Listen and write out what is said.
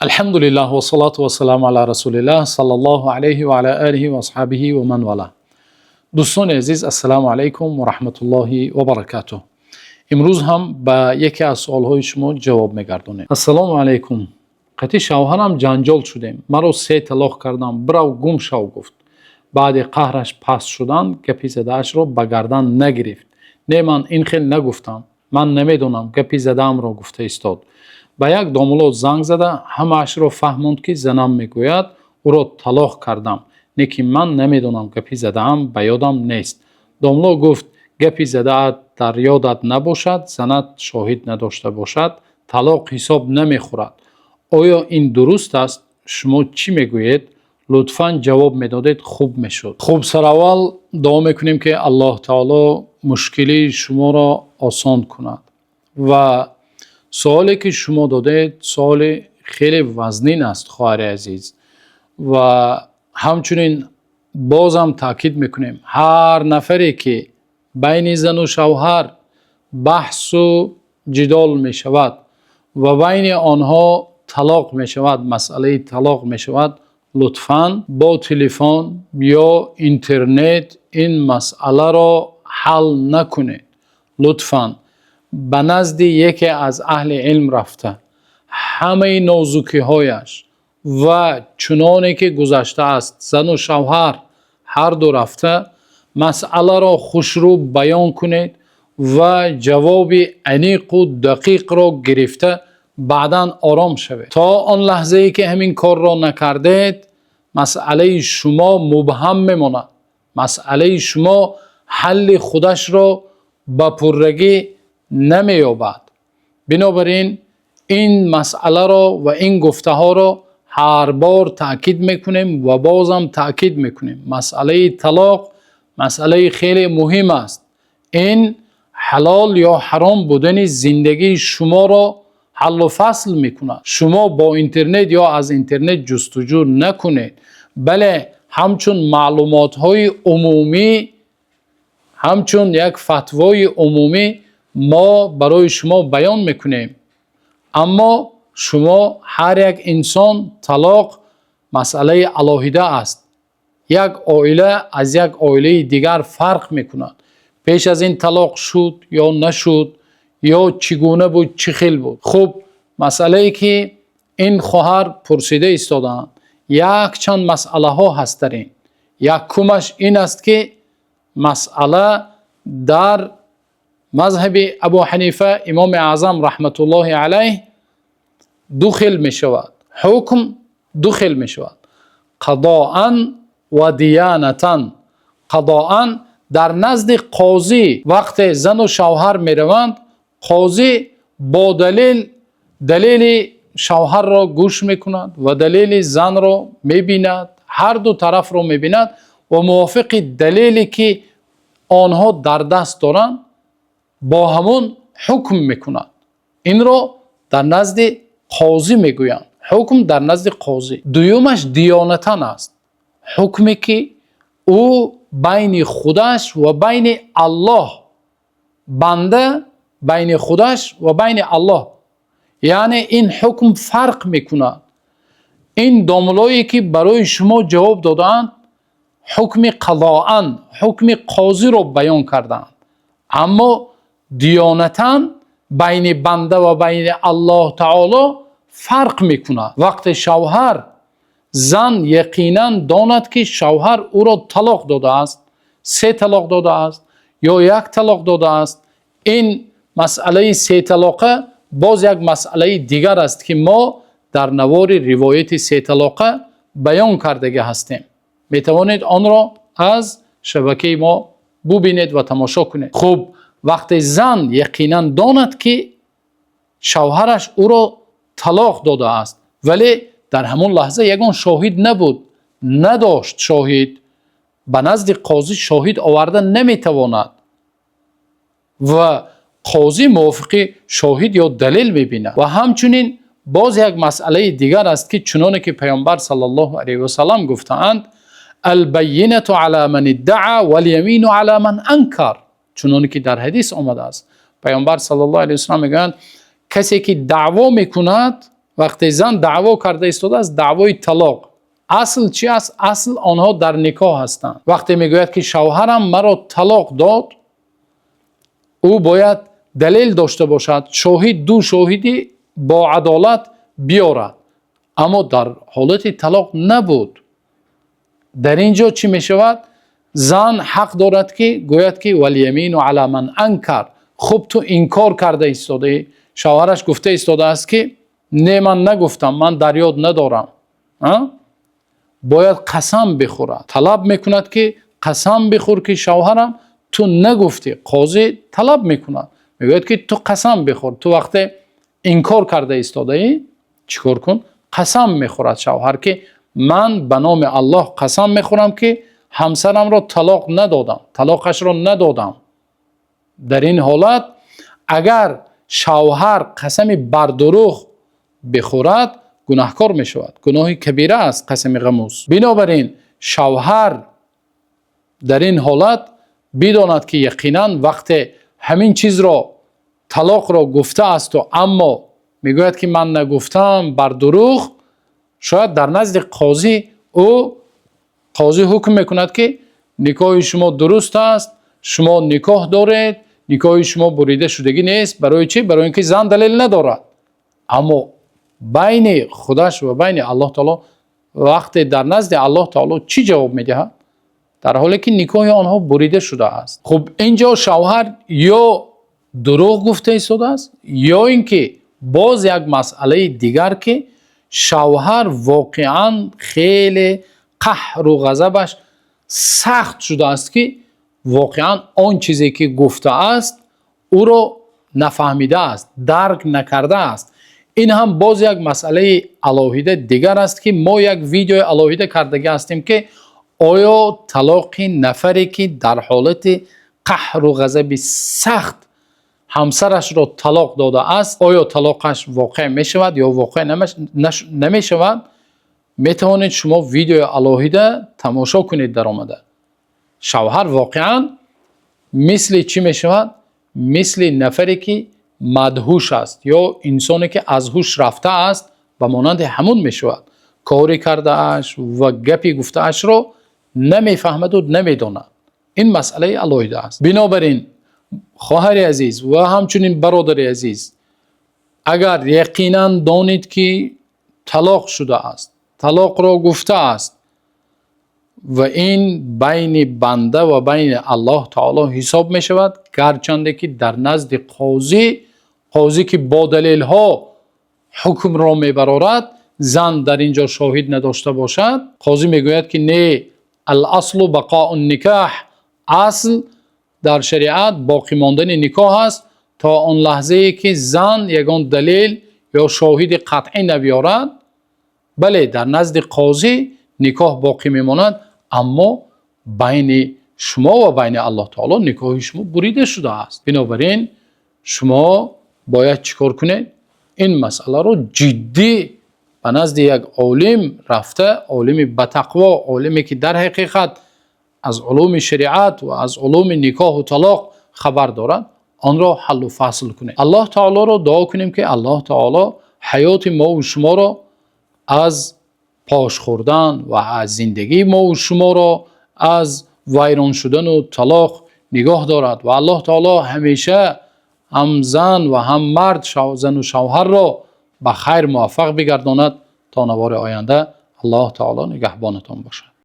Алҳамдулиллаҳ вассалату вассаламу ала расулиллаҳ саллаллоҳу алайҳи ва ала олиҳи ва асҳобиҳи ва ман валаҳ. Дӯстони азиз, ассалому алайкум ва раҳматуллоҳи ва баракатуҳ. Имрӯз ҳам ба яке аз суолҳои шумо ҷавоб мегардонем. Ассалому алайкум. Қати шавҳарам ҷанҷол шудем. Маро се талоқ кардам, бирав гум шав гуфт. Баъди қаҳраш паст шудан гапи задаашро ба гардан нагирифт. Не, ман ин хел нагуфтам. Ман намедонам, гапи задаамро гуфта истод. Ба як домулло занг зада ҳамаашро фаҳмонд, ки занам мегӯяд, ӯро талоқ кардам. Лекин ман намедонам, гапи задаам ба ёдам нест. Домулло гуфт: гапи задаат дар ёдат набошад, занат шоҳид надошта бошад, талоқ ҳисоб намехӯрад. Оё ин дуруст аст? Шумо чӣ мегӯед? Лутфан ҷавоб медодед, хуб мешуд. Хуб, сараввал дуо мекунем, ки Аллоҳ таоло мушкилии шуморо осон кунад. Ва суоле ки шумо додед, суоли хеле вазнин аст, хоҳари азиз. Ва ҳамчунин бозам таъкид мекунем: ҳар нафаре ки байни зану шавҳар баҳсу ҷидол мешавад ва байни онҳо талоқ мешавад, масъалаи талоқ мешавад, лутфан бо телефон ё интернет ин масъаларо ҳал накунед. Лутфан ба назди яке аз аҳли илм рафта, ҳамаи нозукиҳояш ва чуноне ки гузаштааст, зану шавҳар ҳарду рафта масъаларо хушрӯ баён кунед ва ҷавоби аниқу дақиқро гирифта, баъдан ором шавед. То он лаҳзае ки ҳамин корро накардед, масъалаи шумо мубҳам мемонад, масъалаи шумо ҳалли худашро ба пуррагӣ намеёбад. Бинобар ин ин масъаларо ва ин гуфтаҳоро ҳар бор таъкид мекунем ва бозам таъкид мекунем: масъалаи талоқ масъалаи хеле муҳим аст. Ин ҳалол ё ҳаром будани зиндагии шуморо ҳаллу фасл мекунад. Шумо бо интернет ё аз интернет ҷустуҷӯ накунед. Бале, ҳамчун маълумотҳои умумӣ, ҳамчун як фатвои умумӣ мо барои шумо баён мекунем. Аммо шумо ҳар як инсон, талоқ масъалаи алоҳида аст. Як оила аз як оилаи дигар фарқ мекунад. Пеш аз ин талоқ шуд ё нашуд, ё чӣ гуна буд, чӣ хел буд. Хуб, масъалае ки ин хоҳар пурсида истодаанд, якчанд масъалаҳо ҳаст дар ин. Якумаш ин аст, ки масъала дар мазҳаби Абу Ҳанифа, Имоми Аъзам раҳматуллоҳи алайҳ, ду хел мешавад, ҳукм ду хел мешавад: қазоан ва диёнатан. Қазоан дар назди қозӣ вақте зану шавҳар мераванд, қозӣ бо далел, далели шавҳарро гӯш мекунад ва далели занро мебинад, ҳарду тарафро мебинад ва мувофиқи далеле ки онҳо дар даст доранд, бо ҳамон ҳукм мекунад. Инро дар назди қозӣ мегӯянд, ҳукм дар назди қозӣ. Дуюмаш диёнатан аст, ҳукме ки ӯ байни худаш ва байни Аллоҳ, банда байни худаш ва байни Аллоҳ, яъне ин ҳукм фарқ мекунад. Ин домуллое ки барои шумо ҷавоб додаанд, ҳукми қазоан, ҳукми қозиро баён кардаанд. Аммо диёнатан байни банда ва байни Аллоҳ таоло фарқ мекунад. Вақте шавҳар, зан яқинан донад, ки шавҳар ӯро талоқ додааст, се талоқ додааст ё як талоқ додааст. Ин масъалаи сеталоқа боз як масъалаи дигар аст, ки мо дар навори ривояти сеталоқа баён кардагӣ ҳастем. Метавонед онро аз шабакаи мо бубинед ва тамошо кунед. Хуб, вақте зан яқинан донад, ки шавҳараш ӯро талоқ додааст, вале дар ҳамон лаҳза ягон шоҳид набуд, надошт шоҳид, ба назди қозӣ шоҳид оварда наметавонад ва қозӣ мувофиқи шоҳид ё далел мебинад. Ва ҳамчунин боз як масъалаи дигар аст, ки чуноне ки Паёмбар саллаллоҳу алайҳи васаллам гуфтаанд: البينة على من ادعى واليمين على من أنكر. Чуноне ки дар ҳадис омадааст, Паёмбар саллаллоҳу алайҳи васаллам мегӯянд: касе ки даъво мекунад, Вақте зан даъво карда истодааст, даъвои талоқ, асл чӣ аст? Асл онҳо дар никоҳ ҳастанд. Вақте мегӯяд, ки шавҳарам маро талоқ дод, ӯ бояд далел дошта бошад, шоҳид, ду шоҳидӣ бо адолат биёрад. Аммо дар ҳолати талоқ набуд. Дар инҷо чӣ мешавад? Зан ҳақ дорад, ки гӯяд, ки واليمين على من أنكر. Хуб, ту инкор карда истодаӣ. Шавҳараш гуфта истодааст, ки не, ман нагуфтам, ман дар ёд надорам. Бояд қасам бихӯрад. Талаб мекунад, ки қасам бихӯр, ки шавҳарам, ту нагуфтӣ. Қозӣ талаб мекунад, мегӯяд, ки ту қасам бихӯр. Ту вақте инкор карда истодаӣ, чӣ кор кун? Қасам мехӯрад шавҳар, ки ман ба номи Аллоҳ қасам мехӯрам, ки ҳамсарамро талоқ надодам, талоқашро надодам. Дар ин ҳолат агар шавҳар қасами бардурӯғ бихӯрад, гунаҳкор мешавад. Гуноҳи кабира аст қасами ғамус. Бинобар ин шавҳар дар ин ҳолат бидонад, ки яқинан вақте ҳамин чизро, талоқро гуфтаасту, аммо мегӯяд, ки ман нагуфтам, бар дурӯғ, шояд дар назди қозӣ ӯ қозӣ ҳукм мекунад, ки никоҳи шумо дуруст аст, шумо никоҳ доред, никоҳи шумо бурида шудагӣ нест. Барои чӣ? Барои ин ки зан далел надорад. Аммо байни худаш ва байни Аллоҳ таоло, вақте дар назди Аллоҳ таоло чӣ ҷавоб медиҳад, дар ҳоле ки никоҳи онҳо бурида шудааст? Хуб, инҷо шавҳар ё дурӯғ гуфта истодааст, ё ин ки боз як масъалаи дигар, ки шавҳар воқеан хеле қаҳру ғазабаш сахт шудааст, ки воқеан он чизе ки гуфтааст, ӯро нафаҳмидааст, дарк накардааст. Ин ҳам боз як масъалаи алоҳида дигар аст, ки мо як видеои алоҳида кардагӣ ҳастем, ки оё талоқи нафаре, ки дар ҳолати қаҳру ғазаби сахт ҳамсарашро талоқ додааст, оё талоқаш воқеъ мешавад ё воқеъ намешавад. Метавонед шумо видеои алоҳида тамошо кунед. Даромада шавҳар воқеан мисли чӣ мешавад? Мисли нафаре, ки мадҳуш аст, ё инсоне, ки аз ҳуш рафтааст, ба монанди ҳамун мешавад. Кори кардааш ва гапи гуфтаашро намефаҳмаду намедонад. Ин масъалаи алоҳида аст. Бинобар ин, хоҳари азиз ва ҳамчунин бародари азиз, агар яқинан донед, ки талоқ шудааст, талоқро гуфтааст, ва ин байни банда ва байни Аллоҳ таоло ҳисоб мешавад. Гарчанде ки дар назди қозӣ, қозӣ ки бо далелҳо ҳукмро мебарорад, зан дар ин ҷо шоҳид надошта бошад, қозӣ мегӯяд, ки не, الأصل بقاء النكاح. Асл дар шариат боқӣ мондани никоҳ аст то он лаҳзае, ки зан ягон далел ё шоҳиди қатъӣ набиёрад. Бале, дар назди қозӣ никоҳ боқӣ мемонад, аммо байни шумо ва байни Аллоҳ таоло никоҳи шумо бурида шудааст. Бинобар ин шумо бояд чӣ кор кунед? Ин масъаларо ҷиддӣ ба назди як олим рафта, олими батақво, олиме, ки дар ҳақиқат аз улуми шариат ва аз улуми никоҳу талоқ хабар дорад, онро ҳаллу фасл кунед. Аллоҳ таолоро дуо кунем, ки Аллоҳ таоло ҳаёти мову шуморо аз пош хӯрдан ва аз зиндагии мову шуморо аз вайрон шудану талоқ нигоҳ дорад ва Аллоҳ таоло ҳамеша ҳам зан ва ҳам мард, зану шавҳарро ба хайр муваффақ бигардонад. То навори оянда, Аллоҳ таоло нигаҳбонатон бошад.